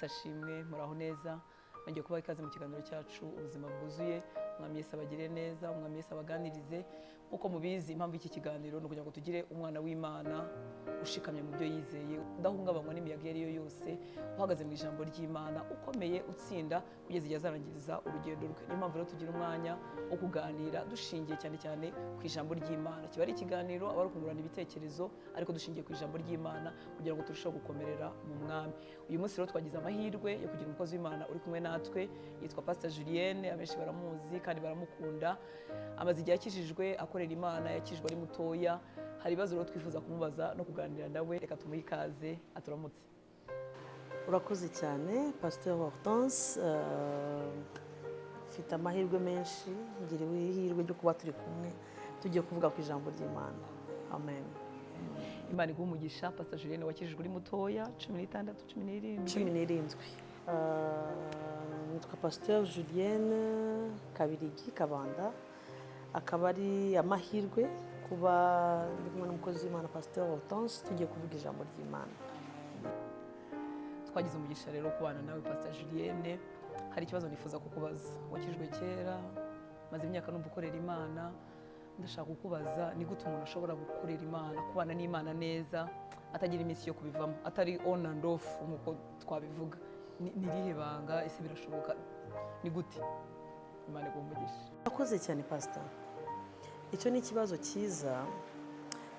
Yesu ashimwe. Muraho neza? Nongeye kubaha ikaze mu kiganiro cyacu Ubuzima Bwuzuye. Umwami Yesu abagire neza, Umwami Yesu abaganirize. Nk'uko mubizi, impamvu y'iki kiganiro ni ukugira ngo tugire umwana w'Imana ushikamye mu byo yizeye, udahungabanywa n'imiyaga iyo ari yo yose, uhagaze mu ijambo ry'Imana, ukomeye, utsinda kugeza igihe azarangiriza urugendo rwe. Niyo mpamvu rero tugira umwanya wo kuganira dushingiye cyane cyane ku ijambo ry'Imana. Kiba ari ikiganiro aba ari ukungurana ibitekerezo, ariko dushingiye ku ijambo ry'Imana kugira ngo turusheho gukomerera mu Mwami. Uyu munsi rero twagize amahirwe yo kugira umukozi w'Imana uri kumwe natwe, yitwa Pastor Julienne. Abenshi baramuzi kandi baramukunda. Amaze igihe akijijwe, akorera Imana, yakijijwe ari mutoya. Hari ibibazo rero twifuza kumubaza no kuganira nawe. Reka tumuhe ikaze aturamutse. Urakoze cyane, Pasteur Hortense. Mfite amahirwe menshi, ngiriwe ihirwe ryo kuba turi kumwe, tugiye kuvuga ku ijambo ry'Imana. Amen. Imana iguhe umugisha, Pastor Julienne. Wakijijwe uri mutoya, 16, 17? 17. Nitwa Pasteur Julienne Kabirigi Kabanda. Akaba ari amahirwe kuba ndi kumwe n'umukozi w'Imana Pasteur Hortense, tugiye kuvuga ijambo ry'Imana. Twagize umugisha rero kubana nawe, Pastor Julienne. Hari ikibazo nifuza kukubaza. Wakijijwe kera, maze imyaka numva ukorera Imana. Ndashaka kukubaza: ni gute umuntu ashobora gukorera Imana, kubana n'Imana neza, atagira iminsi yo kubivamo, atari on and off nk'uko twabivuga? Ni irihe banga? Ese birashoboka? Ni gute? Imana iguhe umugisha. Urakoze cyane, Pasita. Icyo ni ikibazo cyiza,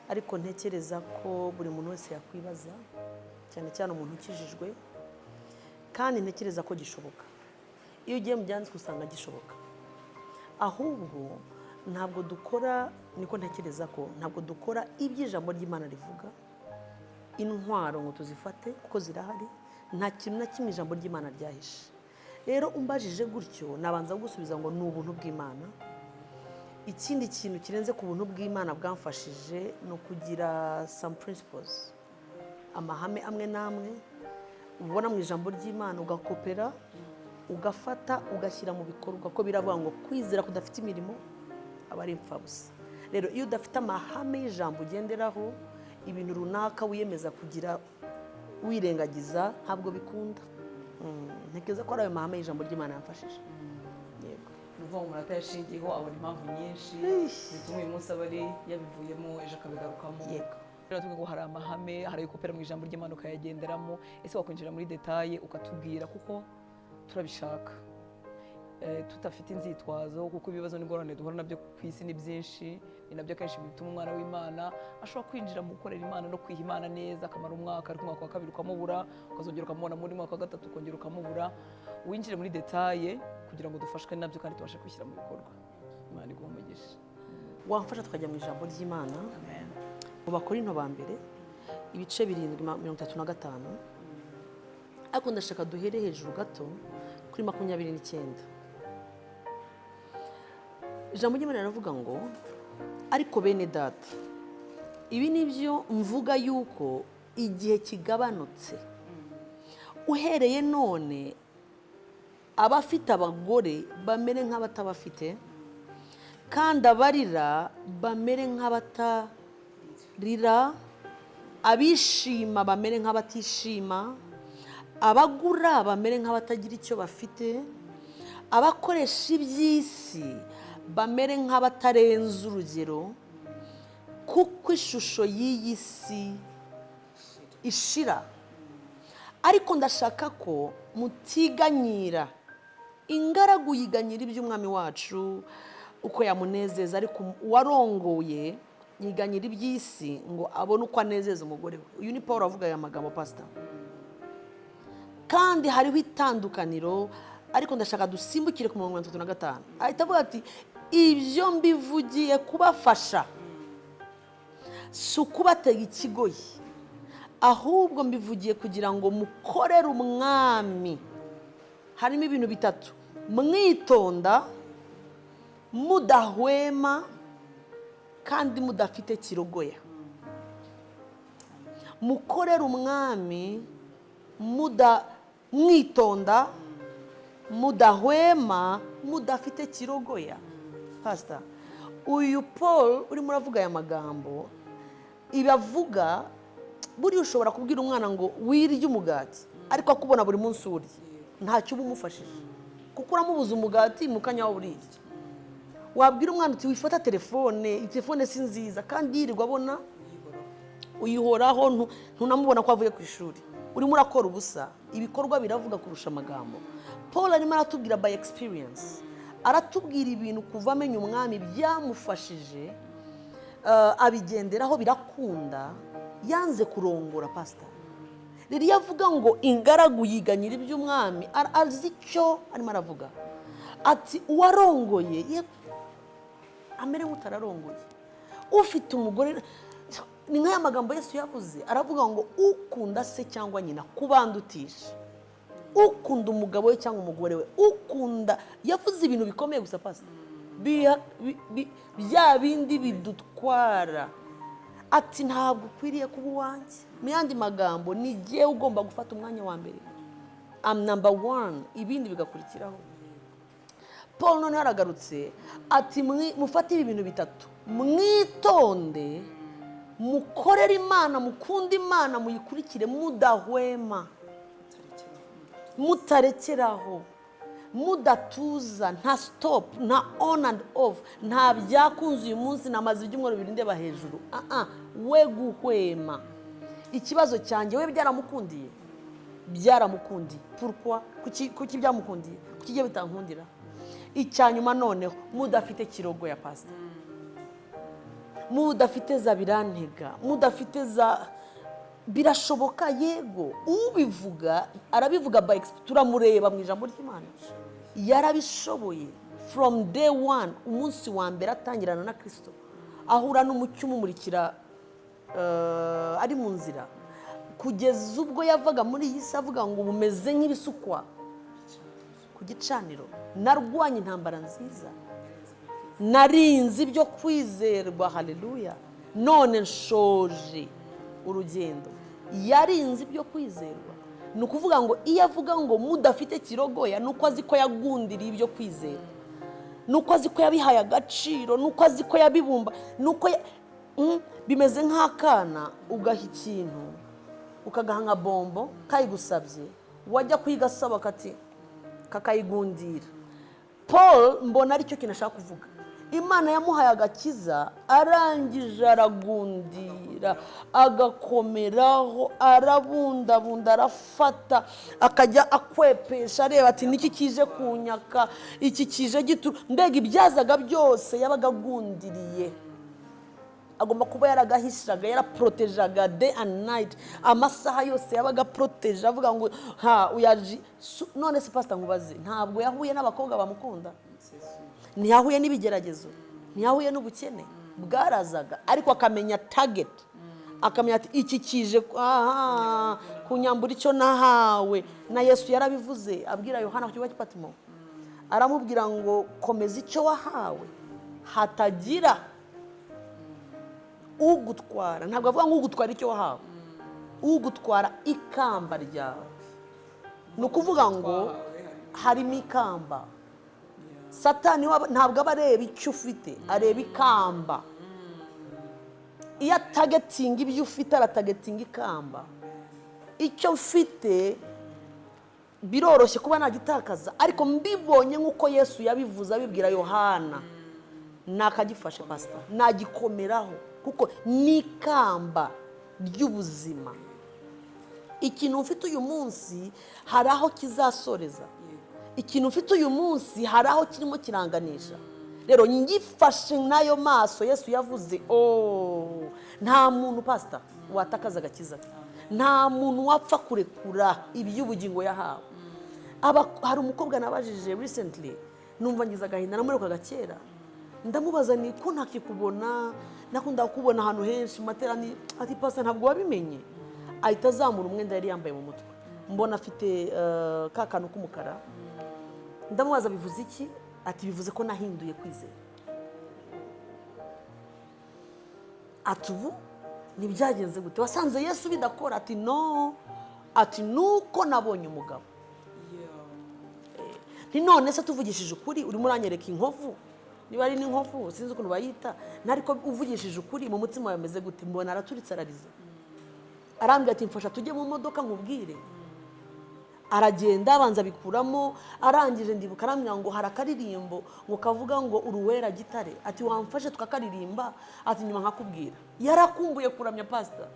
ariko ntekereza ko buri muntu wese yakwibaza, cyane cyane umuntu ukijijwe. Kandi ntekereza ko gishoboka. Iyo ugiye mu byanditswe usanga gishoboka, ahubwo ntabwo dukora. Niko ntekereza ko ntabwo dukora ibyo ijambo ry'Imana rivuga, intwaro ngo tuzifate kuko zirahari. Nta kintu na kimwe ijambo ry'Imana ryahishe. Rero umbajije gutyo, nabanza gusubiza ngo ni ubuntu bw'Imana. Ikindi kintu kirenze ku buntu bw'Imana bwamfashije ni ukugira some principles, amahame amwe n'amwe ubona mu ijambo ry'Imana, ugakopera, ugafata, ugashyira mu bikorwa, ko biravuga ngo kwizera kudafite imirimo aba ari imfabusa. Rero iyo udafite amahame y'ijambo ugenderaho, ibintu runaka wiyemeza kugira wirengagiza, ntabwo bikunda. Ntekereza ko ari ayo mahame y'ijambo ry'Imana yamfashije, yego. Ni ukuvuga ngo umuntu atayashingiyeho abona impamvu nyinshi zituma uyu munsi aba ari yabivuyemo, ejo akabigarukamo. Yego. Rero tuvuga ngo hari amahame, hari ayo ukopera mu ijambo ry'Imana ukayagenderamo. Ese wakwinjira muri détails ukatubwira, kuko turabishaka, tutafite inzitwazo, kuko ibibazo n'ingorane duhura nabyo ku isi ni byinshi? Ni nabyo akenshi bituma umwana w'Imana ashobora kwinjira mu gukorera Imana no kwiha Imana neza, akamara umwaka, ariko umwaka wa kabiri ukamubura, ukazongera ukamubona muri mwaka wa gatatu, ukongera ukamubura. Winjire muri détails kugira ngo dufashwe nabyo kandi tubashe kwishyira mu bikorwa. Imana iguhe umugisha. Wamfasha tukajya mu ijambo ry'Imana? Amen. Mu Bakorinto ba mbere, ibice 7, 35, ariko ndashaka duhere hejuru gato kuri 29. Ijambo ry'Imana riravuga ngo: "Ariko bene data, ibi ni byo mvuga, yuko igihe kigabanutse. Uhereye none abafite abagore bamere nk'abatabafite, kandi abarira bamere nk'abatarira, abishima bamere nk'abatishima, abagura bamere nk'abatagira icyo bafite, abakoresha iby'isi bamere nk'abatarenze urugero, kuko ishusho y'iyi si ishira. Ariko ndashaka ko mutiganyira. Ingaragu yiganyira iby'Umwami wacu, uko yamunezeza, ariko uwarongoye yiganyira iby'isi ngo abone uko anezeza umugore we." Uyu ni Paul avuga aya magambo, Pasita. Kandi hariho itandukaniro, ariko ndashaka dusimbukire ku murongo 35. Ahita avuga ati: "Ibyo mbivugiye kubafasha, si ukubatega ikigoyi, ahubwo mbivugiye kugira ngo mukorere Umwami." Harimo ibintu bitatu: mwitonda, mudahwema kandi mudafite kirogoya. Mukorere Umwami mwitonda, mudahwema, mudafite kirogoya. Pasita, uyu Paul urimo uravuga aya magambo, ibi avuga, buriya ushobora kubwira umwana ngo wirye umugati, ariko Ariko akubona buri munsi urya, ntacyo uba umufashije, kuko uramubuza umugati mu kanya waba uriye. Wabwira umwana uti: "Wifata telefone, telefone si nziza," kandi yirirwa abona uyihoraho, ntunamubona ko avuye ku ishuri. Urimo urakora ubusa. Ibikorwa biravuga kurusha amagambo. Paul arimo aratubwira by experience, aratubwira ibintu kuva amenya Umwami byamufashije, abigenderaho, birakunda. Yanze kurongora, pasita. Rero iyo avuga ngo ingaragu yiganyira iby'Umwami, azi icyo arimo aravuga. Ati: "Uwarongoye amere nk'utararongoye, ufite umugore." Ni nk'aya magambo Yesu yavuze, aravuga ngo: "Ukunda se cyangwa nyina kubandutisha, ukunda umugabo we cyangwa umugore we, ukunda." Yavuze ibintu bikomeye gusa, pasita. Bya bindi bidutwara, ati: "Ntabwo ukwiriye kuba uwanjye." Mu yandi magambo, ni jyewe ugomba gufata umwanya wa mbere, am number one, ibindi bigakurikiraho. Paul noneho aragarutse ati: "Mufate ibi bintu bitatu, mwitonde, mukorere Imana, mukunde Imana, muyikurikire mudahwema, mutarekeraho, mudatuza, nta stop, nta on and off, nta byakunze uyu munsi, namaze ibyumweru 2 ndeba hejuru." Ah, we guhwema. Ikibazo cyanjye, we byaramukundiye, byaramukundiye. Pourquoi? Kuki byamukundiye? Kuki ibyo bitankundira? Icya nyuma noneho, mudafite kirogo ya pasita, mudafite za birantega, mudafite za birashoboka. Yego, ubivuga arabivuga by turamureba mu ijambo ry'Imana, yarabishoboye from day one. Umunsi wa mbere atangirana na Kirisito, ahura n'umucyo umumurikira, ari mu nzira, kugeza ubwo yavaga muri iyi si avuga ngo: "Bumeze nk'ibisukwa ku gicaniro, narwanye intambara nziza, narinze ibyo kwizerwa, haleluya, none nshoje urugendo." Yarinze ibyo kwizerwa. Ni ukuvuga ngo iyo avuga ngo mudafite kirogoya, ni uko azi ko yagundiriye ibyo kwizerwa, ni uko azi ko yabihaye agaciro, ni uko azi ko yabibumba, ni uko bimeze nk'akana ugaha ikintu, ukagaha nka bombo kayigusabye, wajya kuyigasaba kati kakayigundira. Paul mbona aricyo kintu ashaka kuvuga. Imana yamuhaye agakiza, arangije aragundira, agakomeraho, arabundabunda, arafata, akajya akwepesha, areba ati: "Niki kije kunyaka? Iki kije gitu?" Mbega ibyazaga byose yabaga agundiriye. Agomba kuba yaragahishaga, yaraporotejaga day and night, amasaha yose yabaga aporoteje, avuga ngo ha uyaji. None se pasita, nkubaze, ntabwo yahuye n'abakobwa bamukunda? Ntiyahuye n'ibigeragezo? Ntiyahuye n'ubukene bwarazaga? Ariko akamenya target, akamenya ati: "Iki kije aha kunyambura icyo nahawe na Yesu." Yarabivuze abwira Yohana ku kigo cy'Ipatimo, aramubwira ngo: "Komeza icyo wahawe, hatagira ugutwara." Ntabwo avuga ngo ugutwara icyo wahawe, ugutwara ikamba ryawe. Ni ukuvuga ngo harimo ikamba. Satani we ntabwo aba areba icyo ufite, areba ikamba. Iyo atagetinga ibyo ufite, aratagetinga ikamba. Icyo mfite biroroshye kuba nagitakaza, ariko mbibonye nk'uko Yesu yabivuze abibwira Yohana, nakagifashe, pasita, nagikomeraho, kuko ni ikamba ry'ubuzima. Ikintu ufite uyu munsi hari aho kizasoreza. Ikintu ufite uyu munsi hari aho kirimo kiranganisha. Rero ngifashe n'ayo maso Yesu yavuze, oh, nta muntu, pasita, watakaza agakiza ke. Nta muntu wapfa kurekura iby'ubugingo yahawe. Hari umukobwa nabajije recently, numva ngize agahinda, namuherukaga kera. Ndamubaza ni ko ntakikubona, nakunda kukubona ahantu henshi mu materaniro. Ati: "Pasita, ntabwo wabimenye?" Ahita azamura umwenda yari yambaye mu mutwe, mbona afite ka kantu k'umukara. Ndamubaza: "Bivuze iki?" Ati: "Bivuze ko nahinduye kwizera." Ati: "Ubu ntibyagenze gute? Wasanze Yesu bidakora?" Ati: "No." Ati: "Nuko nabonye umugabo." Nti: "None se tuvugishije ukuri, urimo uranyereka inkovu, niba ari n'inkovu sinzi ukuntu bayita, ariko uvugishije ukuri mu mutima wawe ameze gute?" Mbona araturitse, ararize, arambwira ati: "Mfasha tujye mu modoka nkubwire." Aragenda abanza abikuramo. Arangije, ndibuka arambwira ngo hari akaririmbo ngo kavuga ngo "Uruwera gitare", ati "Wamfashe tukakaririmba", ati "Nyuma nkakubwira". Yarakumbuye kuramya, pasita,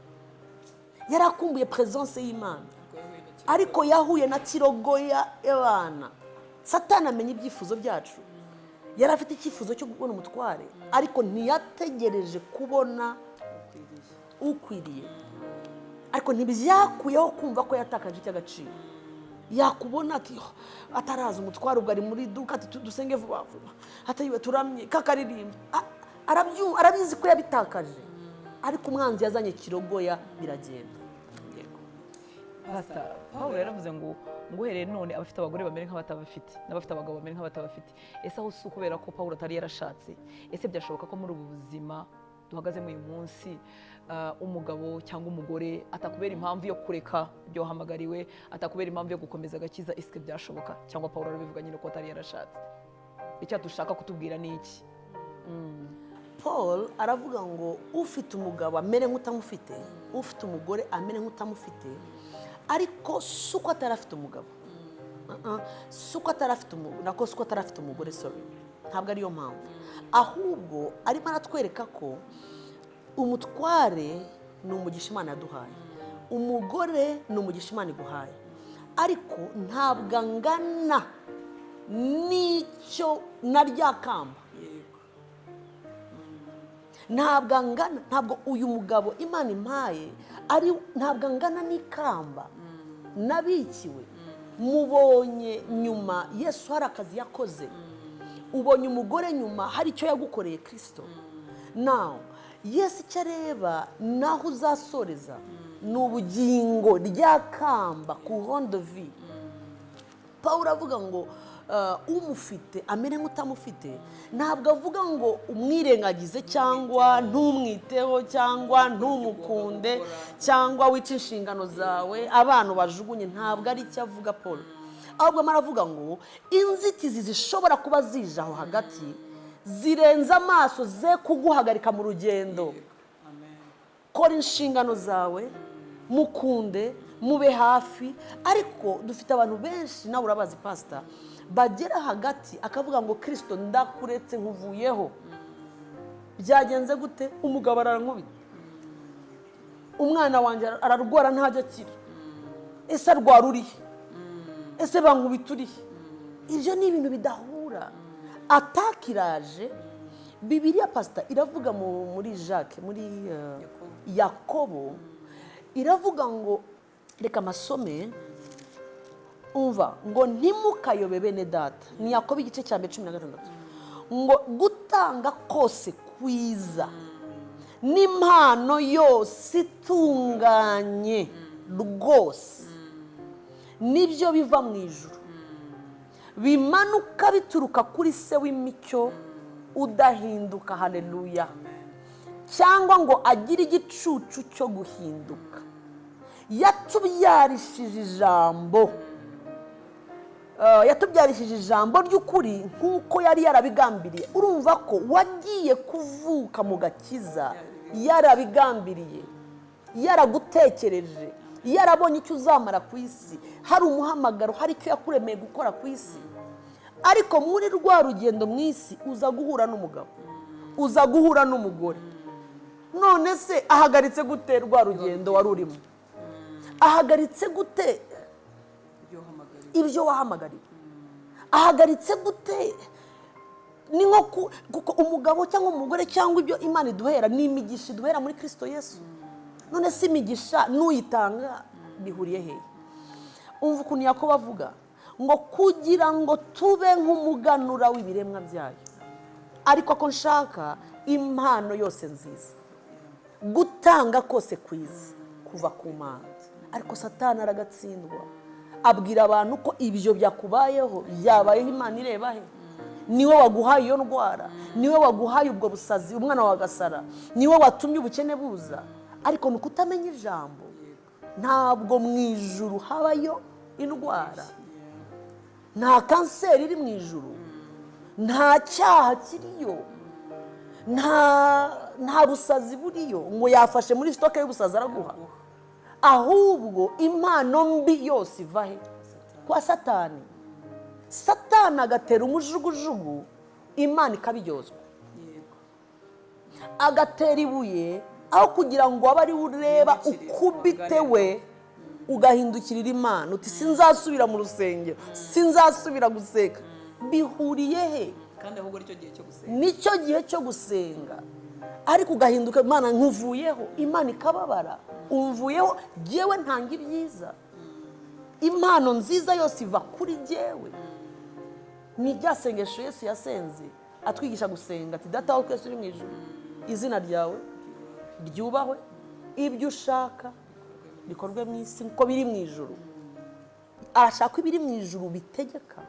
yarakumbuye presence y'Imana, ariko yahuye na kirogoya y'abana. Satani amenya ibyifuzo byacu. Yari afite icyifuzo cyo kubona umutware, ariko ntiyategereje kubona ukwiriye. Ariko ntibyakuyeho kumva ko yatakaje icy'agaciro. Yakubona ati "Oh, ataraza umutware", ubwo ari muri iduka, ati "Dusenge vuba vuba", atariwe "Turamye kakaririmba". Arabizi ko yabitakaje, ariko umwanzi yazanye kirogoya, biragenda. Yego. Pastor, Paul yaravuze ngo uhereye none abafite abagore bamere nk'abatabafite, n'abafite abagabo bamere nk'abatabafite. Ese aho si ukubera ko Paul atari yarashatse? Ese byashoboka ko muri ubu buzima duhagazemo uyu munsi, umugabo cyangwa umugore atakubera impamvu yo kureka ibyo wahamagariwe, atakubera impamvu yo gukomeza agakiza? Ese byashoboka, cyangwa Paul arabivuga nyine ko atari yarashatse? Icyo dushaka kutubwira ni iki? Paul aravuga ngo ufite umugabo amere nk'utamufite, ufite umugore amere nk'utamufite. Ariko si uko atari afite umugabo. Si uko atari afite umugore, nako si uko atari afite umugore, sorry, ntabwo ariyo mpamvu. Ahubwo arimo aratwereka ko umutware ni umugisha Imana yaduhaye, umugore ni umugisha Imana iguhaye, ariko ntabwo angana n'icyo na rya kamba. Ntabwo angana, ntabwo uyu mugabo Imana impaye ari, ntabwo angana n'ikamba nabikiwe. Mubonye nyuma Yesu hari akazi yakoze, ubonye umugore nyuma hari icyo yagukoreye Kirisito. Nawe Yesu icyo areba naho uzasoreza ni ubugingo, rya kamba, couronne de vie. Paul avuga ngo umufite amere nk'utamufite. Ntabwo avuga ngo umwirengagize, cyangwa ntumwiteho, cyangwa ntumukunde, cyangwa wice inshingano zawe, abana bajugunye. Ntabwo ari icyo avuga Paul. Ahubwo arimo aravuga ngo inzitizi zishobora kuba zije aho hagati zirenze amaso ze kuguhagarika mu rugendo. Kora inshingano zawe, mukunde, mube hafi. Ariko dufite abantu benshi, nawe urabazi pasita, bagera hagati akavuga ngo "Kirisito, ndakuretse, nkuvuyeho". Byagenze gute? Umugabo arankubita, umwana wanjye ararwara, ntajya akira. Ese arwara urihe? Ese bankubita urihe? Ibyo ni ibintu bidahura. Atakiraje Bibiliya, pasita, iravuga muri Jacques, muri Yakobo, iravuga ngo, reka amasome, umva ngo "Ntimukayobe, bene data". Ni Yakobo igice cya mbere, 16, ngo "Gutanga kose kwiza n'impano yose itunganye rwose nibyo biva mu ijuru, bimanuka bituruka kuri Se w'imicyo, udahinduka", haleluya, "cyangwa ngo agire igicucu cyo guhinduka. Yatubyarishije ijambo ry'ukuri nk'uko yari yarabigambiriye". Urumva ko wagiye kuvuka mu gakiza yarabigambiriye, yaragutekereje, yarabonye icyo uzamara ku isi, hari umuhamagaro, hari icyo yakuremeye gukora ku isi. Ariko muri rwa rugendo mu isi uza guhura n'umugabo, uza guhura n'umugore. None se ahagaritse gute rwa rugendo wari urimo? Ahagaritse gute ibyo wahamagariwe? Ahagaritse gute? Ni nko kuko umugabo cyangwa umugore cyangwa ibyo Imana iduhera ni imigisha iduhera muri Kirisito Yesu. None se imigisha n'uyitanga bihuriye hehe? Umva ukuntu Yakobo avuga ngo "Kugira ngo tube nk'umuganura w'ibiremwa byayo". Ariko ko nshaka impano yose nziza, gutanga kose kwiza kuva ku Mana. Ariko Satani aragatsindwa, abwira abantu ko ibyo byakubayeho byabayeho Imana ireba he? Niwe waguhaye iyo ndwara, niwe waguhaye ubwo busazi, umwana wawe agasara, niwe watumye ubukene buza. Ariko ni ukutamenya ijambo. Ntabwo mu ijuru habayo indwara, nta kanseri iri mu ijuru, nta cyaha kiriyo, nta busazi buriyo ngo yafashe muri stock y'ubusazi araguha. Ahubwo impano mbi yose iva he? Kwa Satani. Satani agatera umujugujugu, Imana ikabiryozwa. Agatera ibuye, aho kugira ngo abe ari we ureba ukubite we, ugahindukirira Imana uti: "Sinzasubira mu rusengero, sinzasubira gusenga." Bihuriye he? Kandi ahubwo aricyo gihe cyo gusenga. Nicyo gihe cyo gusenga, ariko ugahinduka: "Imana, nkuvuyeho." Imana ikababara: "Umvuyeho, jyewe ntanga ibyiza, impano nziza yose iva kuri jyewe." Ni rya sengesho Yesu yasenze atwigisha gusenga, ati: "Data wa twese uri mu ijuru, izina ryawe ryubahwe, ibyo ushaka bikorwe mu isi nkuko biri mu ijuru." Arashaka ko ibiri mu ijuru bitegeka,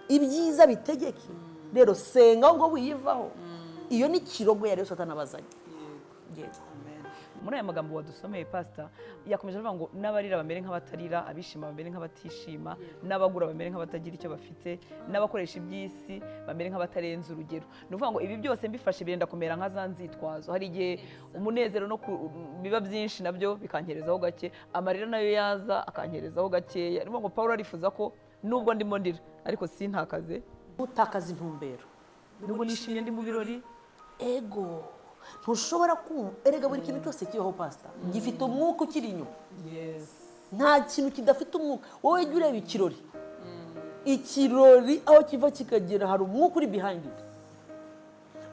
ibyiza bitegeke. Rero senga ahubwo wiyivaho. Iyo ni kirogo yari Satani abazanye. Yego. Muri aya magambo wadusomeye, pasita yakomeje avuga ngo n'abarira bamere nk'abatarira, abishima bamere nk'abatishima, n'abagura bamere nk'abatagira icyo bafite, n'abakoresha iby'isi bamere nk'abatarenze urugero. Ni ukuvuga ngo ibi byose mbifashe birenda kumera nka za nzitwazo. Hari igihe umunezero no biba byinshi, nabyo bikankerezaho gake, amarira nayo yaza akankerezaho gakeya. Ni ukuvuga ngo Paul arifuza ko nubwo ndimo ndira ariko sintakaze Ntutakaze intumbero. Nubwo nishimye, ndi mu birori. Ego, ntushobora kumva. Erega buri kintu cyose kibaho, pasita, gifite umwuka ukiri inyuma. Nta kintu kidafite umwuka. Wowe jya ureba ikirori, ikirori aho kiva kikagera hari umwuka uri behind it.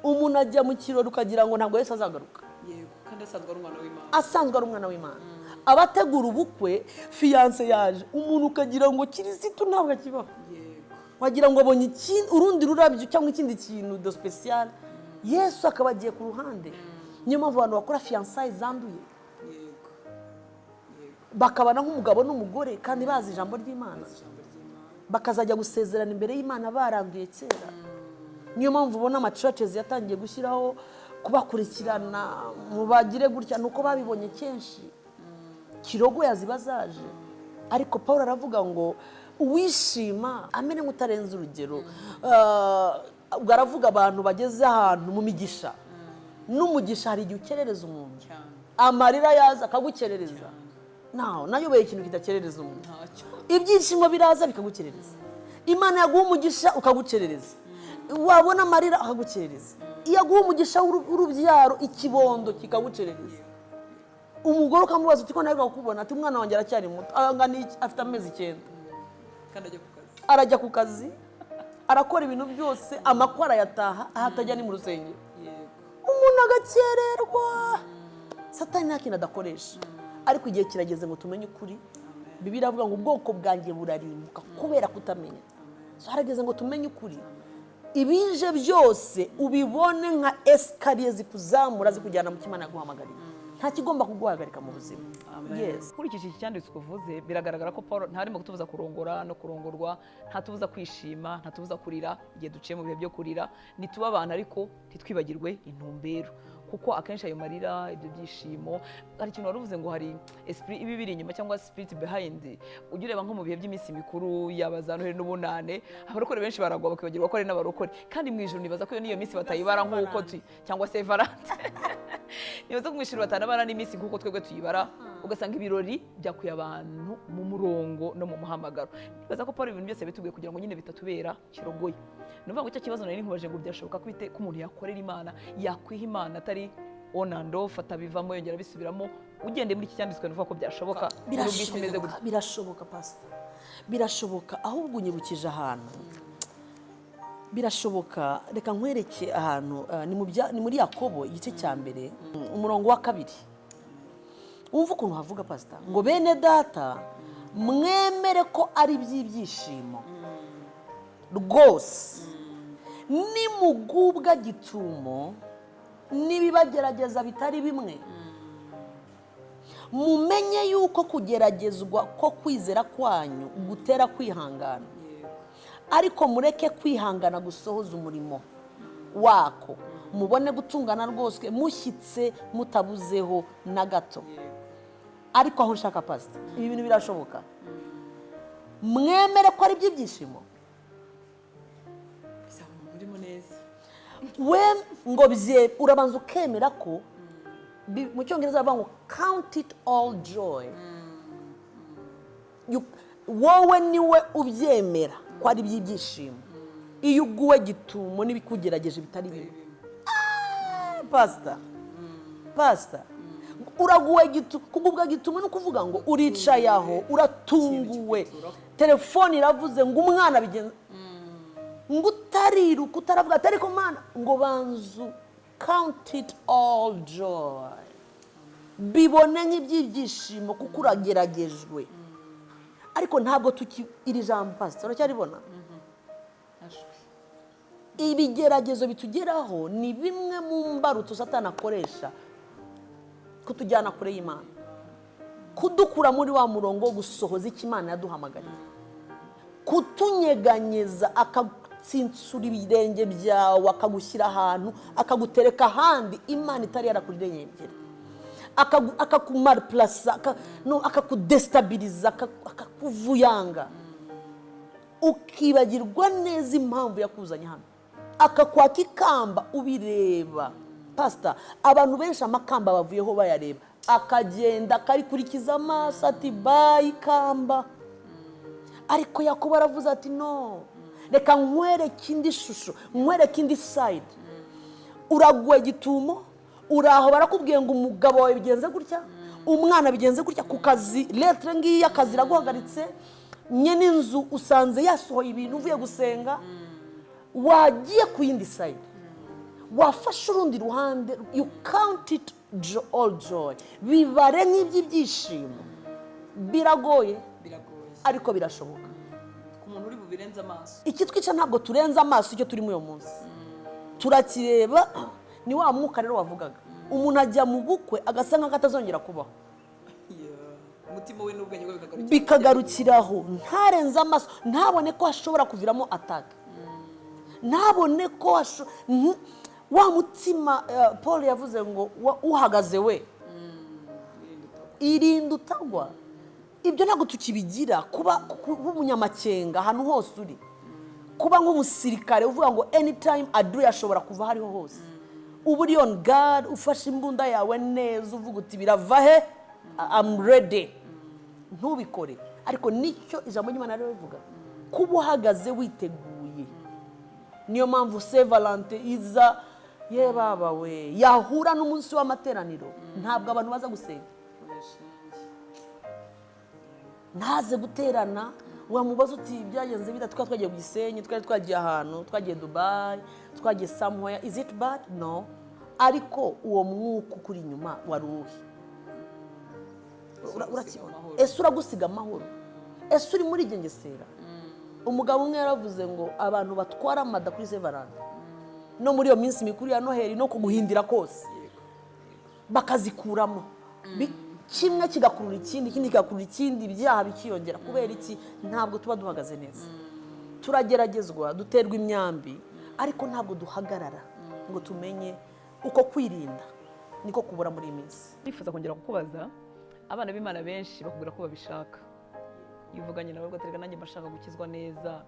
Umuntu ajya mu kirori ukagira ngo ntabwo Yesu azagaruka. Yego, kandi asanzwe ari umwana w'Imana. Asanzwe ari umwana w'Imana. Abategura ubukwe, fiancé yaje, umuntu ukagira ngo Kirisitu ntabwo akibaho. Wagira ngo abonye urundi rurabyo cyangwa ikindi kintu de spécial, Yesu akaba agiye ku ruhande. Niyo mpamvu abantu bakora fiançailles zanduye, bakabana nk'umugabo n'umugore kandi bazi ijambo ry'Imana, bakazajya gusezerana imbere y'Imana baranduye kera. Niyo mpamvu ubona amachurches yatangiye gushyiraho kubakurikirana, mubagire gutya, ni uko babibonye kenshi kirogoya ziba zaje. Ariko Paul aravuga ngo uwishima amene nk'utarenze urugero. Ubwo aravuga abantu bageze ahantu mu migisha n'umugisha. Hari igihe ukerereza umuntu, amarira yaza akagukerereza. Nawe nayobeye ikintu kidakerereza umuntu. Ntacyo. Ibyishimo biraza bikagukerereza, Imana yaguha umugisha ukagukerereza, wabona amarira akagukerereza, iyo aguha umugisha w'urubyaro, ikibondo kikagukerereza, umugore ukamubaza uti: "Ko nawe kukubona?" Ati: "Umwana wanjye aracyari muto, angana iki?" Afite amezi 9. Kandi ajya ku kazi. Arajya ku kazi, arakora ibintu byose, amakwa arayataha, aho atajya ni mu rusengero. Umuntu agakererwa. Satani nta kintu adakoresha, ariko igihe kirageze ngo tumenye ukuri. Bibiliya iravuga ngo ubwoko bwanjye burarimbuka kubera kutamenya. So harageze ngo tumenye ukuri. Ibije byose ubibone nka escalier zikuzamura, zikujyana mu cyo Imana yaguhamagariye. Nta kigomba kuguhagarika mu buzima. Yes. Nkurikije iki cyanditswe uvuze, biragaragara ko Paul ntarimo kutubuza kurongora no kurongorwa, ntatubuza kwishima, ntatubuza kurira igihe duciye mu bihe byo kurira. Ntituba abantu, ariko ntitwibagirwe intumbero, kuko akenshi ayo marira, ibyo byishimo, hari ikintu wari uvuze ngo hari esprit iba ibiri inyuma cyangwa spirit behind. Ujya ureba nko mu bihe by'iminsi mikuru, yaba za Noheli n'Ubunane, abarokore benshi baragwa bakibagirwa ko ari n'abarokore. Kandi mu ijuru nibaza ko iyo niyo minsi batayibara nk'uko tu cyangwa se Valentin, nibaza ko mu ijuru batanabara n'iminsi nk'uko twebwe tuyibara, ugasanga ibirori byakuye abantu mu murongo no mu muhamagaro. Nibaza ko Paul ibintu byose yabitubwiye kugira ngo nyine bitatubera kirogoye. Ni ukuvuga ngo icyo kibazo nari nkubaje ngo byashoboka ko bite ko umuntu yakorera Imana, yakwiha Imana atari on and off, atabivamo yongera abisubiramo? Ugendeye muri iki cyanditswe, ni ukuvuga ko byashoboka nubwo isi imeze Birashoboka. gutya? Birashoboka, pasita, birashoboka. Ahubwo unyibukije ahantu birashoboka. Reka nkwereke ahantu, ni muri Yakobo igice cya 1, umurongo wa 2. Wumva ukuntu havuga, pasita, ngo: "Bene data, mwemere ko ari iby'ibyishimo rwose nimugubwa gitumo n'ibibagerageza bitari bimwe, mumenye yuko kugeragezwa ko kwizera kwanyu gutera kwihangana. Ariko mureke kwihangana gusohoza umurimo wako, mubone gutungana rwose, mushyitse, mutabuzeho na gato." Ariko aho nshaka, pasita, ibi bintu birashoboka. Mwemere ko ari iby'ibyishimo. Bisaba umuntu urimo neza. We ngo bye urabanza ukemera ko mu Cyongereza bavuga ngo "Count it all joy." Wowe niwe ubyemera ko ari iby'ibyishimo iyo uguwe gitumo n'ibikugerageje bitari bimwe. Pasita, pasita, uraguwe kugubwa gitumo ni ukuvuga ngo uricaye aho, uratunguwe, telefone iravuze ngo umwana bigenza, ngo utariruka, utaravuga ati: "Ariko Mana", ngo banzu count it all joy, bibone nk'iby'ibyishimo kuko urageragejwe. Ariko ntabwo tuki iri jambo, pasita, uracyaribona? Ibigeragezo bitugeraho ni bimwe mu mbarutso Satani akoresha kutujyana kure y'Imana, kudukura muri wa murongo wo gusohoza icyo Imana yaduhamagariye, kutunyeganyeza, akatsinsura ibirenge byawe, akagushyira ahantu, akagutereka ahandi Imana itari yarakurengera, akakumaripurasa, akakudesitabiriza, akakuvuyanga, ukibagirwa neza impamvu yakuzanye hano, akakwaka ikamba ubireba. Pasita, abantu benshi amakamba bavuyeho bayareba, akagenda akarikurikiza amaso ati: "Bye ikamba." Ariko Yakobo aravuze ati: "No, reka nkwereke indi shusho, nkwereke indi side. Uraguwe gitumo, uraho, barakubwiye ngo umugabo wawe bigenze gutya, umwana bigenze gutya, ku kazi lettre ngiyi, akazi iraguhagaritse, nyine inzu usanze yasohoye ibintu uvuye gusenga." Wagiye ku yindi side, wafashe urundi ruhande. You count it all joy, bibare nk'iby'ibyishimo. Biragoye. Biragoye. Ariko birashoboka. Ku muntu uri bubirenze amaso. Ikitwica, ntabwo turenze amaso. Icyo turimo uyu munsi turakireba. Ni wa mwuka rero wavugaga, umuntu ajya mu bukwe agasa nk'aho atazongera kubaho. Yeah. Umutima we n'ubwenge bwe bikagarukira. Bikagarukiraho, ntarenze amaso, ntabone ko hashobora kuviramo attaque, ntabone ko wa mutima Paul yavuze ngo uhagaze we irinda utagwa. Ibyo ntabwo tukibigira. Kuba umunyamakenga ahantu hose uri, kuba nk'umusirikare uvuga ngo anytime adui ashobora kuva aho ariho hose, uba uri on guard, ufashe imbunda yawe neza, uvuga uti: "Birava he? I'm ready." Ntubikore. Ariko nicyo ijambo ry'Imana rero rivuga, kuba uhagaze witeguye. Niyo mpamvu Saint Valentin iza, ye baba we, yahura n'umunsi w'amateraniro, ntabwo abantu baza gusenga, ntaze guterana. Wamubaza uti: "Byagenze bita?" "Twari twagiye ku Gisenyi, twari twagiye ahantu, twagiye Dubai, twagiye somewhere." Is it bad? No. Ariko uwo mwuka ukuri inyuma wari uwuhe? Uragusiga amahoro? Ese uragusiga amahoro? Ese uri muri gengesera? Umugabo umwe yaravuze ngo abantu batwara amada kuri Saint Valentin no muri iyo minsi mikuru ya Noheli no kuguhindira kose, bakazikuramo. Kimwe kigakurura ikindi, ikindi kigakurura ikindi, ibyaha bikiyongera. Kubera iki? Ntabwo tuba duhagaze neza. Turageragezwa, duterwa imyambi, ariko ntabwo duhagarara ngo tumenye uko kwirinda. Niko kubura muri iyi minsi. Nifuza kongera kukubaza, abana b'Imana benshi bakubwira ko babishaka. Iyo uvuganye nawe ugatereka: "Nanjye mbashaka gukizwa neza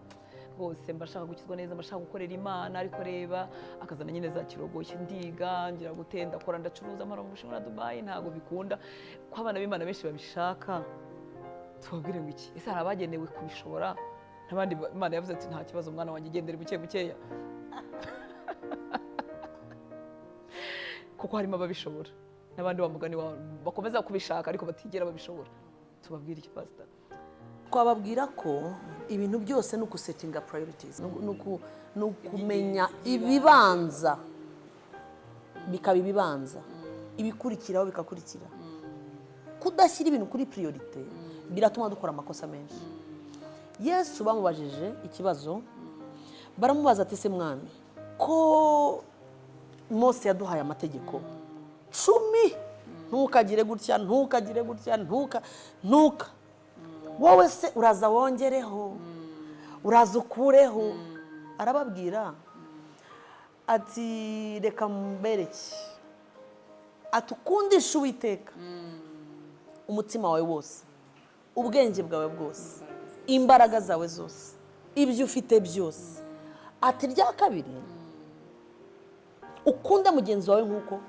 rwose, mbashaka gukizwa neza, mbashaka gukorera Imana," ariko reba akazana nyine za kirogoye: "Ndiga, ngira gute, ndakora, ndacuruza, mpora mu Bushinwa na Dubayi, ntabwo bikunda." Ko abana b'Imana benshi babishaka, tubabwire ngo iki? Ese hari abagenewe kubishobora n'abandi Imana yavuze ati: "Nta kibazo, umwana wanjye, igendere buke bukeya"? Kuko harimo ababishobora n'abandi wa mugani wawe bakomeza kubishaka ariko batigera babishobora. Tubabwire iki, pasita? Twababwira ko ibintu byose ni ugusetinga priorities, ni ukumenya ibibanza bikaba ibibanza, ibikurikiraho bikakurikira. Kudashyira ibintu kuri priorité biratuma dukora amakosa menshi. Yesu bamubajije ikibazo, baramubaza ati: "Se mwami, ko Mose yaduhaye amategeko 10, ntukagire gutya, ntukagire gutya, ntuka ntuka, wowe se uraza wongereho, uraza ukureho?" Arababwira ati: "Reka mbereke." Ati: "Ukundisha Uwiteka umutima wawe wose, ubwenge bwawe bwose, imbaraga zawe zose, ibyo ufite byose." Ati: "Rya kabiri, ukunde mugenzi wawe nk'uko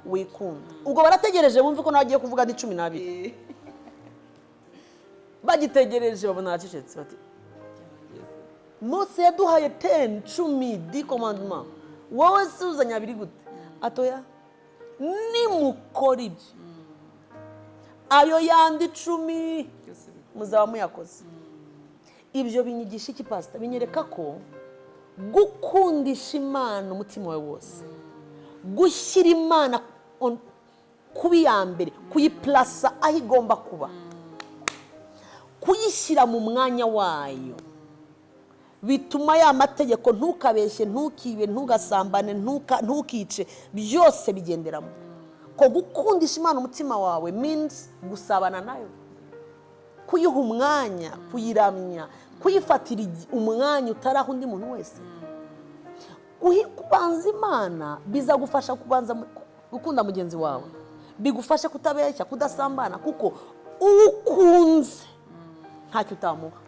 wikunda." Ubwo barategereje bumve ko nawe agiye kuvuga ni 12. Bagitegereje babona aracecetse, bati: "Mose yaduhaye 10, 10, 10 commandements, wowe se uzanye abiri gute?" Atoya, nimukora ibyo, ayo yandi 10 muzaba muyakoze. Ibyo binyigisha iki, pasita? Binyereka ko gukundisha Imana umutima wawe wose, gushyira Imana kuba iya mbere, kuyipurasa aho igomba kuba, kuyishyira mu mwanya wayo, bituma ya mategeko, ntukabeshye, ntukibe, ntugasambane, ntukice, byose bigenderamo. Ko gukundisha Imana umutima wawe means gusabana nayo, kuyiha umwanya, kuyiramya, kuyifatira umwanya utaraha undi muntu wese. Kubanza Imana bizagufasha kubanza gukunda mugenzi wawe, bigufasha kutabeshya, kudasambana, kuko uwo ukunze ntacyo utamuha.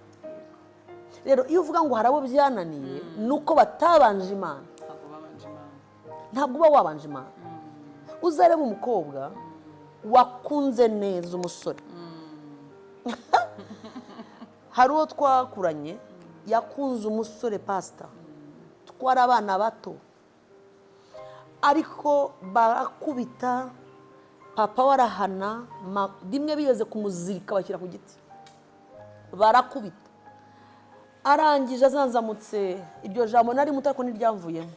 Rero iyo uvuga ngo hari abo byananiye, ni uko batabanje Imana. Ntabwo babanje Imana. Ntabwo uba wabanje Imana. Uzareba umukobwa wakunze neza umusore. Hari uwo twakuranye yakunze umusore, pasita, twari abana bato, ariko barakubita, papa we arahana, rimwe bigeze kumuzirika bashyira ku giti, barakubita. Arangije azanzamutse, iryo jambo nari muto ariko ntiryamvuyemo,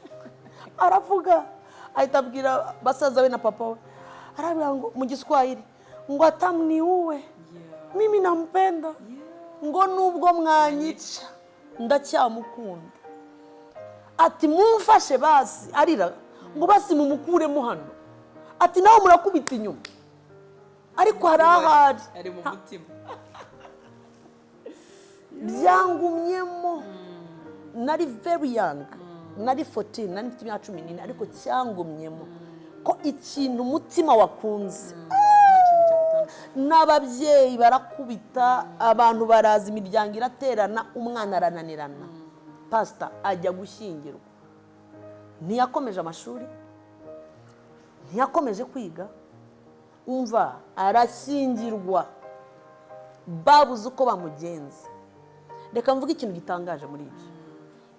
aravuga, ahita abwira basaza be na papa we, arabwira ngo mu Giswahili ngo: "Hata mniue, mimi nampenda," ngo nubwo mwanyica ndacyamukunda. Ati: "Mumfashe basi," arira ngo: "Basi mumukuremo hano." Ati: "Nawe murakubita inyuma, ariko hari ahari." Ari mu mutima. Byangumyemo. Nari very young, nari 14, nari mfite imyaka 14, ariko cyangumyemo ko ikintu umutima wakunze, Nta kintu cyagutandukanya. N'ababyeyi barakubita, abantu baraza, imiryango iraterana, umwana arananirana, pasita, ajya gushyingirwa. Ntiyakomeje amashuri, ntiyakomeje kwiga. Umva, arashyingirwa, babuze uko bamugenza. Reka mvuge ikintu gitangaje muri ibyo: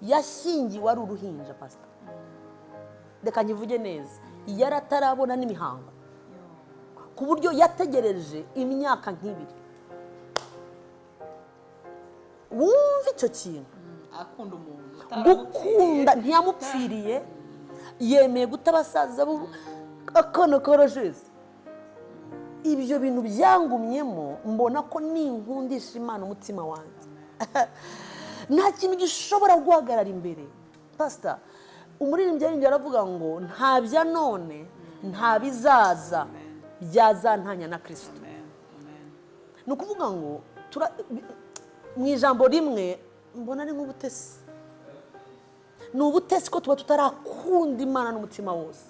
yashyingiwe ari uruhinja, pasita. Reka nkivuge neza, yari atarabona n'imihango, ku buryo yategereje imyaka nk'ibiri. Wumva icyo kintu. Akunda umuntu. Gukunda, ntiyamupfiriye, yemeye guta abasaza bo, akana karajeze. Ibyo bintu byangumyemo, mbona ko ninkundisha Imana umutima wanjye, nta kintu gishobora guhagarara imbere. Pasita, umuririmbyi yaririmbye aravuga ngo: "Nta bya none, nta bizaza byazantanya na Kirisito." Ni ukuvuga ngo mu ijambo rimwe, mbona ari nk'ubutesi. Ni ubutesi ko tuba tutarakunda Imana n'umutima wose.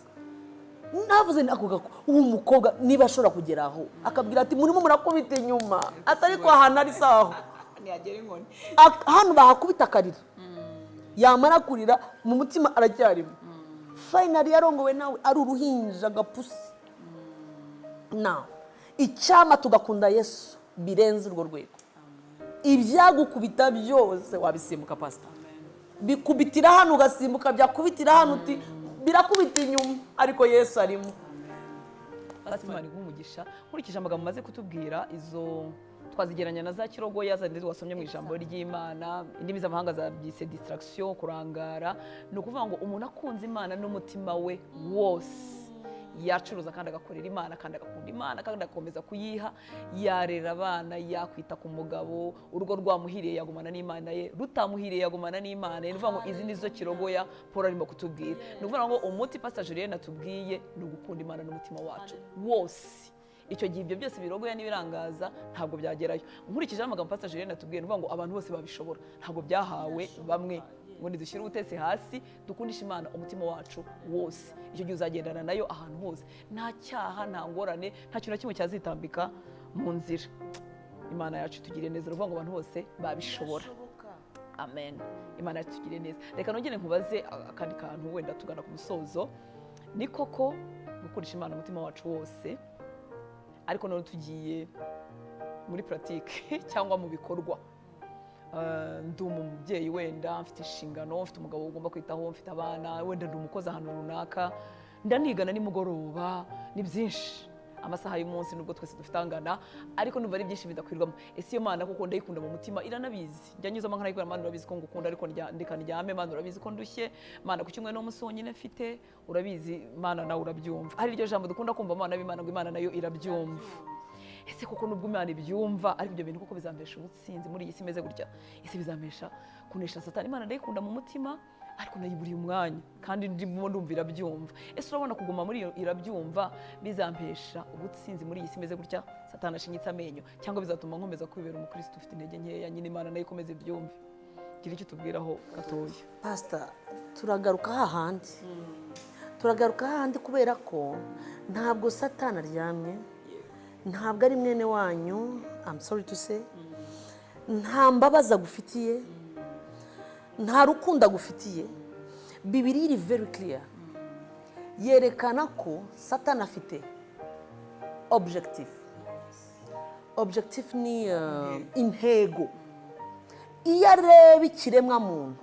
Navuze ako gako, uwo mukobwa niba ashobora kugera aho akabwira ati: "Murimo murakubita inyuma," atari ko ahantu ari saho. Ntiyagera inkoni. Hano bahakubita akarira, yamara kurira mu mutima aracyarimo. Finally yarongowe nawe ari uruhinja, gapusi. Nawe icyama tugakunda Yesu birenze urwo rwego, ibyagukubita byose wabisimbuka. Pasita, bikubitira hano ugasimbuka, byakubitira hano uti birakubita inyuma, ariko Yesu arimo. Pastor, Imana iguhe umugisha. Nkurikije amagambo umaze kutubwira, izo twazigeranya na za kirogoya zandi wasomye mu ijambo ry'Imana. Indimi z'amahanga zabyise distraction, kurangara. Ni ukuvuga ngo umuntu akunze Imana n'umutima we wose, yacuruza kandi agakorera Imana, kandi agakunda Imana, kandi agakomeza kuyiha, yarera abana, yakwita ku mugabo. Urugo rwamuhiriye yagumana n'Imana ye, rutamuhiriye yagumana n'Imana ye. Ni ukuvuga ngo izi ni zo kirogoya Paul arimo kutubwira. Ni ukuvuga ngo umuti Pastor Julienne atubwiye ni ugukunda Imana n'umutima wacu wose. Icyo gihe ibyo byose birogoya n'ibirangaza ntabwo byagerayo. Nkurikije amagambo Pastor Julienne atubwiye, ni ukuvuga ngo abantu bose babishobora, ntabwo byahawe bamwe. Ngo nidushyire ubutesi hasi, dukundishe Imana umutima wacu wose, icyo gihe uzagendana nayo ahantu hose, nta cyaha, nta ngorane, nta kintu na kimwe cyazitambika mu nzira. Imana yacu itugiriye neza. Ni ukuvuga ngo abantu bose babishobora. Amen. Imana yacu itugiriye neza. Reka nongere nkubaze akandi kantu, wenda tugana ku musozo. Ni koko gukundisha Imana umutima wacu wose, ariko none tugiye Muri pratique cyangwa mu bikorwa. Ndi umubyeyi, wenda mfite inshingano, mfite umugabo ugomba kwitaho, mfite abana, wenda ndi umukozi ahantu runaka, ndanigana nimugoroba, ni byinshi. Amasaha y'umunsi, nubwo twese dufite angana, ariko numva ari byinshi bidakwirwamo. Ese iyo Mana kuko ndayikunda mu mutima, iranabizi, njya nyuzamo nkanayikunda: "Mana, urabizi ko ngukunda, ariko ndeka ndyame. Mana, urabizi ko ndushye. Mana, ku cyumweru n'umunsi wonyine mfite, urabizi. Mana, nawe urabyumva." Hari iryo jambo dukunda kumva, Mana b'Imana, ngo Imana nayo irabyumva. Ese koko nubwo Imana ibyumva, ariko ibyo bintu koko bizampesha ubutsinzi muri iyi si imeze gutya? Ese bizampesha kunesha Satani? Imana ndayikunda mu mutima, ariko nayiburiye umwanya, kandi ndimo ndumva irabyumva. Ese urabona kuguma muri iyo irabyumva bizampesha ubutsinzi muri iyi si imeze gutya, Satani ashinyitse amenyo, cyangwa bizatuma nkomeza kwibera umukristo ufite intege nkeya nyine, Imana nayo ikomeze ibyumve? Gira icyo tubwiraho gatoya. Pasita, turagaruka hahandi, turagaruka hahandi, kubera ko ntabwo Satani aryamye, ntabwo ari mwene wanyu. I'm sorry to say, nta mbabazi agufitiye, nta rukundo agufitiye. Bibiliya iri very clear, yerekana ko Satani afite objective. Objective ni intego. Iyo areba ikiremwa muntu,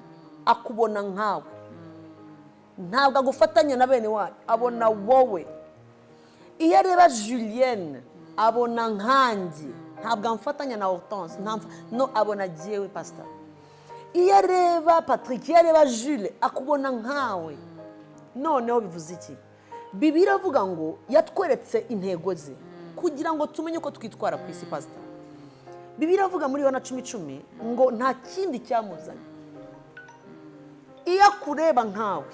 akubona nkawe, ntabwo agufatanya na bene wanyu, abona wowe. Iyo areba Julienne, abona nkanjye, ntabwo amfatanya na Hortense, no abona jyewe. Pasita, iyo areba Patrick, iyo areba Jules, akubona nkawe. Noneho bivuze iki? Bibiliya iravuga ngo yatweretse intego ze kugira ngo tumenye uko twitwara ku isi. Pasita, Bibiliya iravuga muri Yohana 10:10 ngo nta kindi cyamuzanye. Iyo akureba nkawe,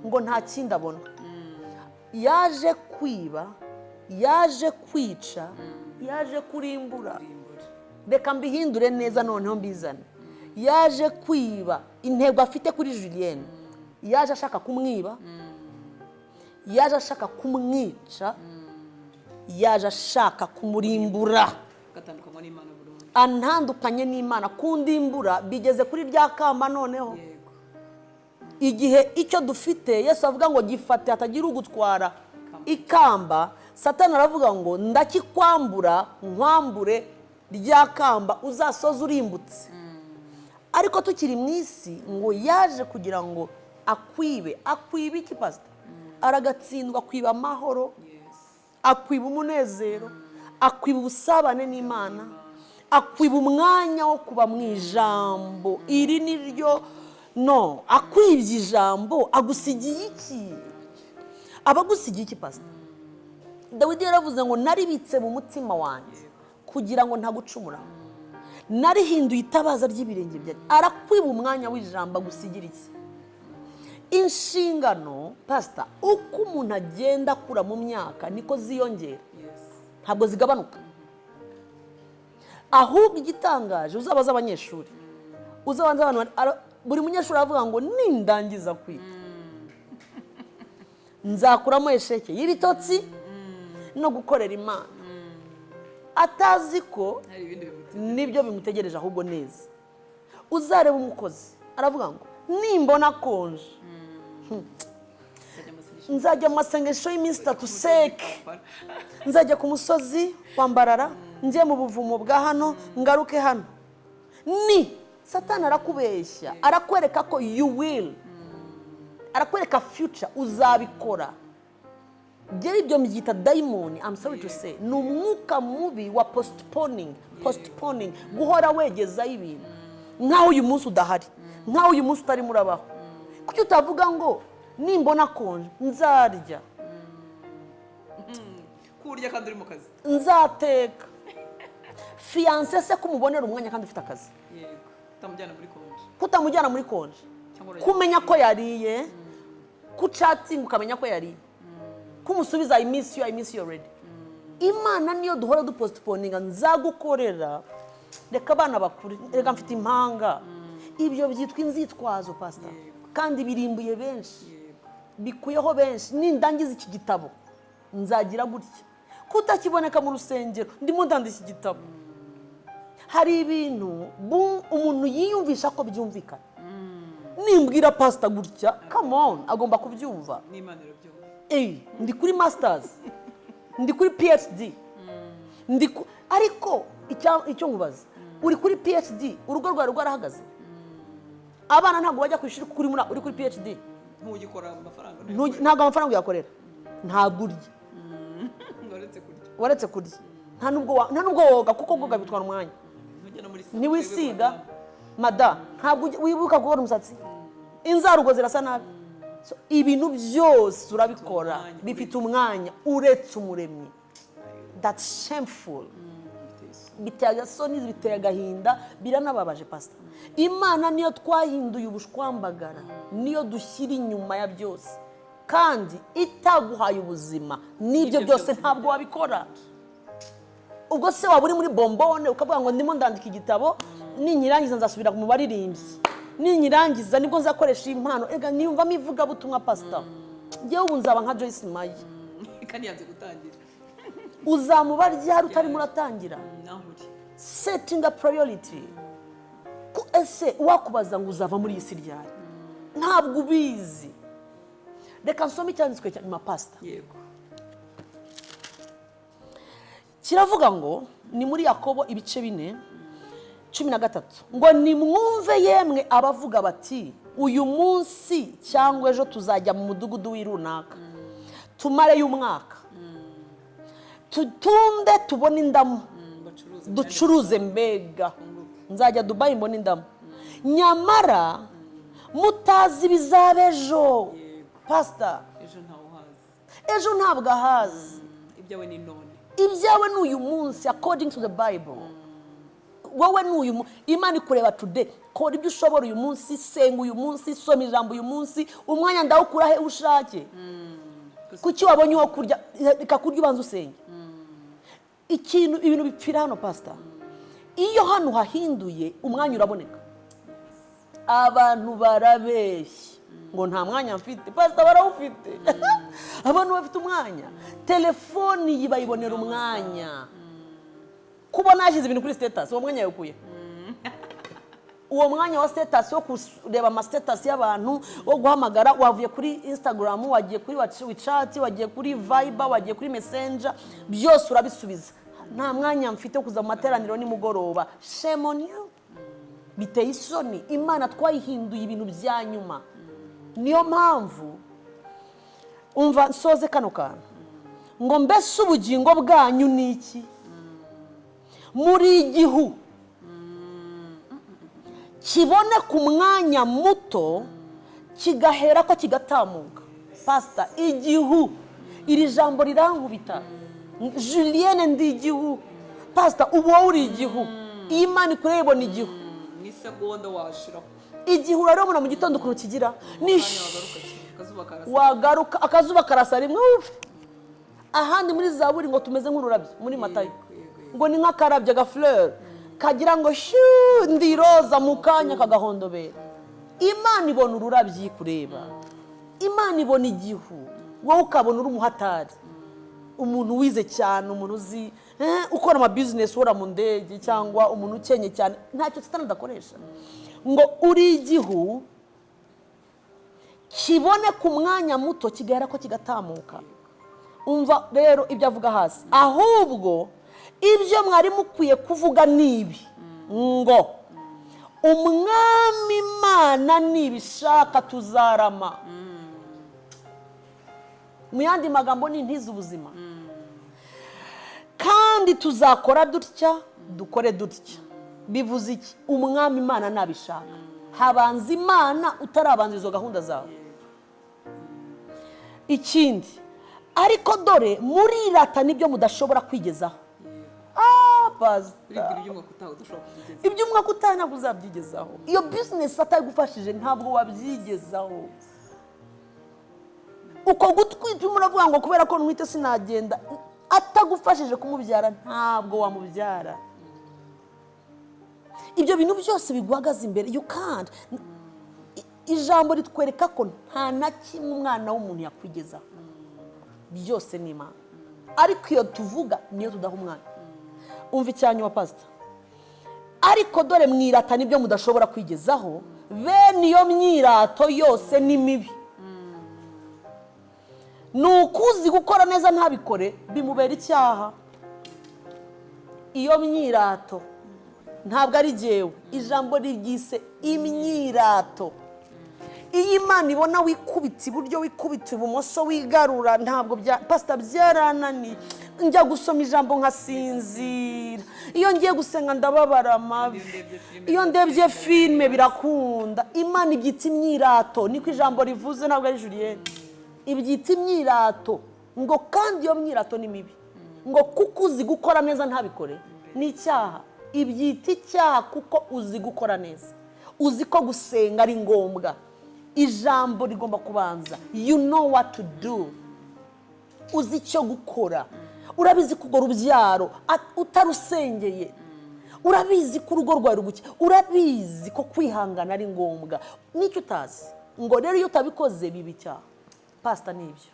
ngo nta kindi abona: yaje kwiba, yaje kwica, yaje kurimbura. Reka mbihindure neza noneho mbizane. Yaje kwiba. Intego afite kuri Julienne, yaje ashaka kumwiba, yaje ashaka kumwica, yaje ashaka kumurimbura. Agatandukanywa n'Imana burundu. Antandukanye n'Imana, kundimbura, bigeze kuri rya kamba noneho. Igihe icyo dufite, Yesu avuga ngo gifate hatagira ugutwara ikamba, Satani aravuga ngo ndakikwambura, nkwambure rya kamba, uzasoza urimbutse. Ariko tukiri mu isi, ngo yaje kugira ngo akwibe. Akwibe iki, pasita? Aragatsindwa. Akwiba amahoro, akwiba umunezero, akwiba ubusabane n'Imana, akwiba umwanya wo kuba mu ijambo. Iri ni ryo no akwibye ijambo, agusigiye iki? Aba agusigiye iki, pasita? Dawidi yaravuze ngo naribitse mu mutima wanjye kugira ngo ntagucumuraho, narihinduye itabaza ry'ibirenge byanjye. Arakwiba umwanya w'ijambo, agusigira iki? Inshingano, pasita, uko umuntu agenda akura mu myaka niko ziyongera, ntabwo zigabanuka. Ahubwo igitangaje, uzabaza abanyeshuri, uzabanza abantu, buri munyeshuri aravuga ngo nindangiza kwiga nzakuramo esheke y'ibitotsi no gukorera Imana, atazi ko hari ibindi bimutera. Nibyo bimutegereje ahubwo neza. Uzareba umukozi, aravuga ngo nimbona konje nzajya amasengesho. Nzajya mu masengesho y'iminsi 3 seke, nzajya ku musozi wambarara, njye mu buvumo bwa hano, ngaruke hano. Ni Satani arakubeshya, arakwereka ko you will, arakwereka future, uzabikora. Byari ibyo mbyita dayimoni, I'm sorry to say, ni umwuka mubi wa postponing, postponing, guhora wegezaho ibintu nk'aho uyu munsi udahari, nk'aho uyu munsi utarimo urabaho. Kuki utavuga ngo nimbona konje nzarya? Kurya kandi uri mu kazi. Nzateka. Fiancé se, kumubonera umwanya kandi ufite akazi? Yego, utamujyana muri konje. Kutamujyana muri konje. Cyangwa urajya- Kumenya ko yariye, kucatinga ukamenya ko yariye, kumusubiza "I miss you, I miss you already". Imana niyo duhora dupostponinga: nzagukorera, reka abana bakure, reka mfite impanga. Ibyo byitwa inzitwazo, pasita, kandi birimbuye benshi, bikuyeho benshi. Nindangiza iki gitabo nzagira gutya, kutakiboneka mu rusengero, ndimo ndandika iki gitabo. Hari ibintu umuntu yiyumvisha ko byumvikana: nimbwira pasita gutya, come on, agomba kubyumva. N'Imana irabyumva. Ndi kuri masters, ndi kuri PhD, ariko Icyo nkubaza, uri kuri PhD, urugo rwawe rwarahagaze, abana ntabwo bajya ku ishuri kuko uri kuri PhD. Ntugikora amafaranga. Ntabwo amafaranga uyakorera, ntabwo urya. Uretse kurya. Waretse kurya, nta nubwo woga, kuko koga bitwara umwanya. Ntujya no muri salon. Ntiwisiga, mada, ntabwo wibuka gukora umusatsi, inzara ubwo zirasa nabi. So, ibintu byose urabikora umwanya. Bifite umwanya uretse Umuremyi. That's shameful. Biteye isoni. Biteye agasoni, biteye agahinda, biranababaje, pasita. Imana niyo twahinduye ubushwambagara, niyo dushyira inyuma ya byose, kandi itaguhaye ubuzima n'ibyo n'ibyo byose byose ntabwo wabikora. Ubwo se waba uri muri bombone, ukavuga ngo ndimo ndandika igitabo, ninyirangiza nzasubira mu baririmbyi, ninyirangiza nibwo nzakoresha iyi mpano, ega niyumvamo ivugabutumwa, pasita, ngewe ubu nzaba nka Joyce Meyer. Kandi yanze gutangira. Uzamuba ryari utarimo uratangira? Naho uri. Setting a priority. Ko ese wakubaza ngo uzava muri iyi si ryari? Ntabwo ubizi. Reka nsome icyanditswe cya nyuma, pasita. Yego. Kiravuga ngo, ni muri Yakobo ibice 4:13, ngo: "Nimwumve yemwe abavuga bati: 'Uyu munsi cyangwa ejo tuzajya mu mudugudu w'irunaka, tumareyo umwaka, tutunde, tubone indamu, bacuruza, ducuruze, mbega nzajya Dubayi mbone indamu.' Nyamara mutazi ibizaba ejo." Pasita. Ejo ntawe uhazi. Ejo ntabwo ahazi. Ibyawe ni none. Ibyawe ni uyu munsi. According to the Bible, wowe ni uyu Imana ikureba today. Kora ibyo ushobora uyu munsi, senga uyu munsi, soma ijambo uyu munsi. Umwanya ndawukura he ushake? Kuki wabonye uwo kurya? Reka kurya, ubanza usenge. Ikintu, ibintu bipfira hano, pasita. Iyo hano hahinduye, umwanya uraboneka. Abantu barabeshya ngo nta mwanya mfite. Pasita, barawufite. Abantu bafite umwanya. Telefoni iyi bayibonera umwanya. Kubona yashyize ibintu kuri status, uwo mwanya yawukuye? Uwo mwanya wa status, wo kureba ama status y'abantu, wo guhamagara, wavuye kuri Instagram, wagiye kuri WeChat, wagiye kuri Viber, wagiye kuri Messenger, byose urabisubiza. Nta mwanya mfite wo kuza mu materaniro nimugoroba. Shame on you. Biteye isoni. Imana twayihinduye ibintu bya nyuma. Niyo mpamvu, umva nsoze kano kantu, ngo: "Mbese ubugingo bwanyu ni iki? Muri igihu kibone ku mwanya muto, kigahera ko kigatamuka." Pasita, igihu, iri jambo rirankubita. Julienne, ndi igihu. Pasita, ubu wowe uri igihu. Iyi Imana ikureba ibona igihu. Mu isegonda washiraho. Igihu urarabona mu gitondo ukuntu kigira ni wagaruka akazuba karasa. Wagaruka akazuba karasa rimwe, uf! Ahandi muri Zaburi ngo tumeze nk'ururabyo, muri Matayo. Yego. Ngo ni nk'akarabyo, agafleur kagira ngo shu, ndi roza, mu kanya kagahondobera. Imana ibona ururabyo iyo ikureba. Imana ibona igihu, wowe ukabona uri umuhatari, umuntu wize cyane, umuntu uzi ukora amabizinesi, uhora mu ndege, cyangwa umuntu ukenye cyane. Ntacyo Satani adakoresha. Ngo uri igihu kibone ku mwanya muto, kigahera ko kigatamuka. Umva rero ibyo avuga hasi: "Ahubwo ibyo mwari mukwiye kuvuga ni ibi, ngo: 'Umwami Imana nibishaka tuzarama.'" Mu yandi magambo, ni intiza ubuzima, kandi tuzakora dutya, dukore dutya. Bivuze iki? Umwami Imana nabishaka. Habanza Imana utarabanza izo gahunda zawe. Ikindi: "Ariko dore murirata n'ibyo mudashobora kwigezaho." Ah, pasita. Uribwira iby'umwaka utaha udashobora kubyigezaho. Iby'umwaka utaha ntabwo uzabyigezaho. Iyo bizinesi atagufashije ntabwo wabyigezaho. Uko gutwita urimo uravuga ngo kubera ko ntwite sinagenda, atagufashije kumubyara ntabwo wamubyara. Ibyo bintu byose biguhagaze imbere, you can't. Ijambo ritwereka ko nta na kimwe umwana w'umuntu yakwigezaho, byose ni Imana. Ariko iyo tuvuga niyo tudaha umwana. Umva icyanyuma, pasita: "Ariko dore mwirata n'ibyo mudashobora kwigezaho. Bene iyo myirato yose ni mibi." Ni ukuzi gukora neza ntabikore, bimubera icyaha. Iyo myirato ntabwo ari jyewe, ijambo riryise imyirato. Iyo Imana ibona wikubita iburyo, wikubita ibumoso, wigarura, ntabwo bya pasita byarananiye, njya gusoma ijambo nkasinzira, iyo ngiye gusenga ndababara amavi, iyo ndebye filime birakunda. Imana ibyita imyirato, niko ijambo rivuze, ntabwo ari Julienne. Ibyita imyirato ngo kandi iyo myirato ni mibi, ngo kuko uzi gukora neza ntabikore ni icyaha. Ibyita icyaha kuko uzi gukora neza, uzi ko gusenga ari ngombwa, ijambo rigomba kubanza. You know what to do, uzi icyo gukora, urabizi ko urwo rubyaro utarusengeye, urabizi ko urugo rwawe ruguke, urabizi ko kwihangana ari ngombwa, n'icyo utazi. Ngo rero iyo utabikoze biba icyaha. Pasita, ni ibyo.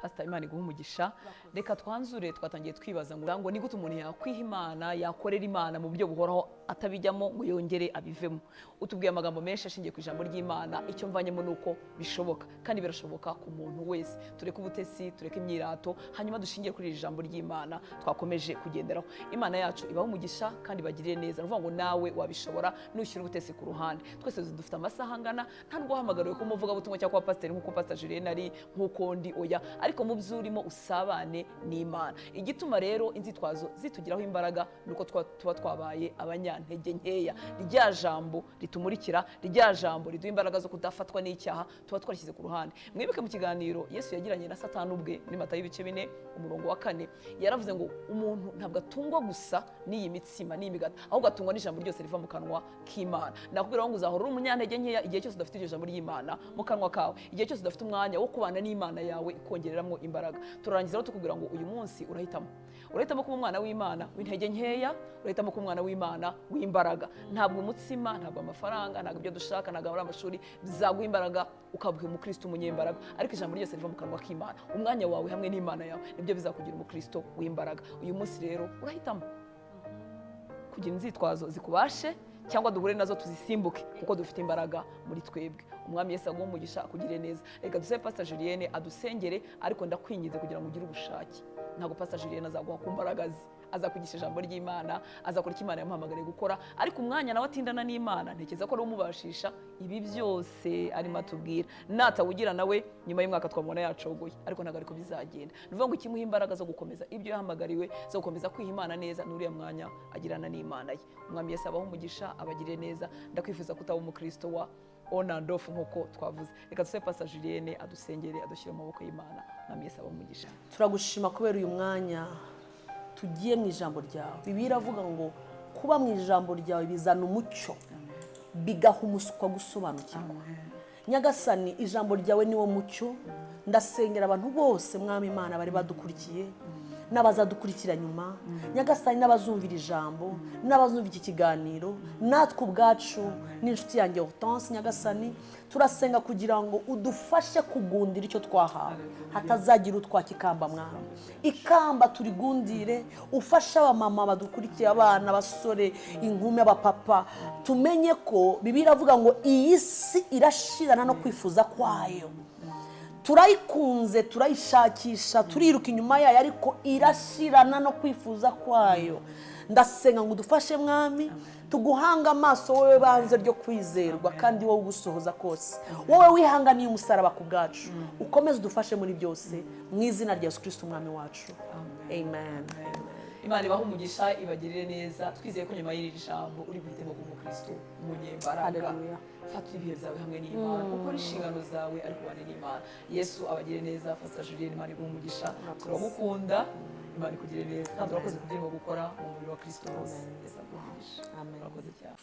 Pasita, Imana iguha umugisha. Reka twanzure. Twatangiye twibaza ngo ni gute umuntu yakwiha Imana, yakorera Imana mu buryo buhoraho, atabijyamo ngo yongere abivemo. Utubwiye amagambo menshi ashingiye ku ijambo ry'Imana. Icyo mvanyemo ni uko bishoboka, kandi birashoboka ku muntu wese. Tureke ubutesi, tureke imyirato, hanyuma dushingiye kuri iri jambo ry'Imana twakomeje kugenderaho. Imana yacu ibahe umugisha kandi bagirire neza. Ni ukuvuga ngo nawe wabishobora nushyira ubutesi ku ruhande. Twese dufite amasaha angana. Nta nubwo wahamagariwe kuba umuvugabutumwa cyangwa kuba pasiteri nk'uko Pasita Julienne ari, nk'uko ndi, oya. Ariko mu byo urimo usabane n'Imana. Igituma rero inzitwazo zitugiraho imbaraga ni uko tuba twabaye abanyantege nkeya. Rya jambo ritumurikira, rya jambo riduha imbaraga zo kudafatwa n'icyaha, tuba twarishyize ku ruhande. Mwibuke mu kiganiro Yesu yagiranye na Satani ubwe muri Matayo ibice 4 umurongo wa 4, yaravuze ngo umuntu ntabwo atungwa gusa n'iyi mitsima n'iyi migati, ahubwo atungwa n'ijambo ryose riva mu kanwa k'Imana. Nakubwira ngo uzahora uri umunyantege nkeya igihe cyose udafite iryo jambo ry'Imana mu kanwa kawe, igihe cyose udafite umwanya wo kubana n'Imana yawe ikongereramo imbaraga. Turarangiza rero tukubwira ngo uyu munsi urahitamo. Urahitamo kuba umwana w'Imana w'intege nkeya, urahitamo kuba umwana w'Imana w'imbaraga. Ntabwo umutsima, ntabwo amafaranga, ntabwo ibyo dushaka, ntabwo ari amashuri bizaguha imbaraga ukabuha umukristo umunyembaraga, ariko ijambo ryose riva mu kanwa k'Imana, umwanya wawe hamwe n'Imana yawe, nibyo bizakugira umukristo w'imbaraga. Uyu munsi rero urahitamo kugira inzitwazo zikubashe, cyangwa duhure nazo tuzisimbuke kuko dufite imbaraga muri twebwe. Umwami Yesu aguhe umugisha, akugirire neza. Reka dusabe Pastor Julienne adusengere, ariko ndakwinginze kugira ngo ugire ubushake. Ntabwo Pastor Julienne azaguha ku mbaraga ze, azakugisha ijambo ry'Imana, azakora icyo Imana yamuhamagariye gukora, ariko umwanya nawe atindana n'Imana, ntekereza ko ari umubashisha ibi byose arimo atubwira. Natawugira nawe, nyuma y'umwaka twamubona yacogoye, ariko ntabwo ariko bizagenda. Ni ukuvuga ngo ikimuha imbaraga zo gukomeza ibyo yahamagariwe, zo gukomeza kwiha Imana neza, ni uriya mwanya agirana n'Imana ye. Umwami Yesu abahe umugisha, abagirire neza. Ndakwifuza kutaba umukristo wa on and off nk'uko twavuze. Reka dusabe Pastor Julienne adusengere, adushyire mu maboko y'Imana. Umwami Yesu abahe umugisha. Turagushima kubera uyu mwanya tugiye mu ijambo ryawe. Bibiliya iravuga ngo kuba mu ijambo ryawe bizana umucyo, bigaha umuswa gusobanukirwa. Nyagasani, ijambo ryawe ni wo mucyo. Ndasengera abantu bose, Mwami Imana, bari badukurikiye n'abazadukurikira nyuma, Nyagasani, n'abazumvira ijambo n'abazumva iki kiganiro, natwe ubwacu n'inshuti yanjye Hortense. Nyagasani, turasenga kugira ngo udufashe kugundira icyo twahawe, hatazagira utwaka ikamba. Mwami, ikamba turigundire. Ufashe abamama badukurikiye, abana, abasore, inkumi, abapapa, tumenye ko Bibiliya iravuga ngo iyi si irashirana no kwifuza kwayo. Turayikunze, turayishakisha, turiruka inyuma yayo, ariko irashirana no kwifuza kwayo. Ndasenga ngo udufashe, Mwami, tuguhanga amaso, wowe banze ryo kwizerwa kandi wowe ugusohoza kose, wowe wihanganiye umusaraba ku bwacu. Ukomeze udufashe muri byose, mu izina rya Yesu Kirisiti Umwami wacu, amen. Imana ibahe umugisha, ibagirire neza. Twizeye ko nyuma y'iri jambo uri buhitemo kuba umukristo umunyembaraga. Haleluya. Fata ibihe byawe hamwe n'Imana, ukore inshingano zawe ariko ubane n'Imana. Yesu abagire neza. Pastor Julienne, Imana iguhe umugisha, turagukunda. Imana ikugire neza kandi urakoze kubyo urimo gukora mu mubiri wa Kristo hose. Yesu aguhe umugisha. Amen. Urakoze cyane.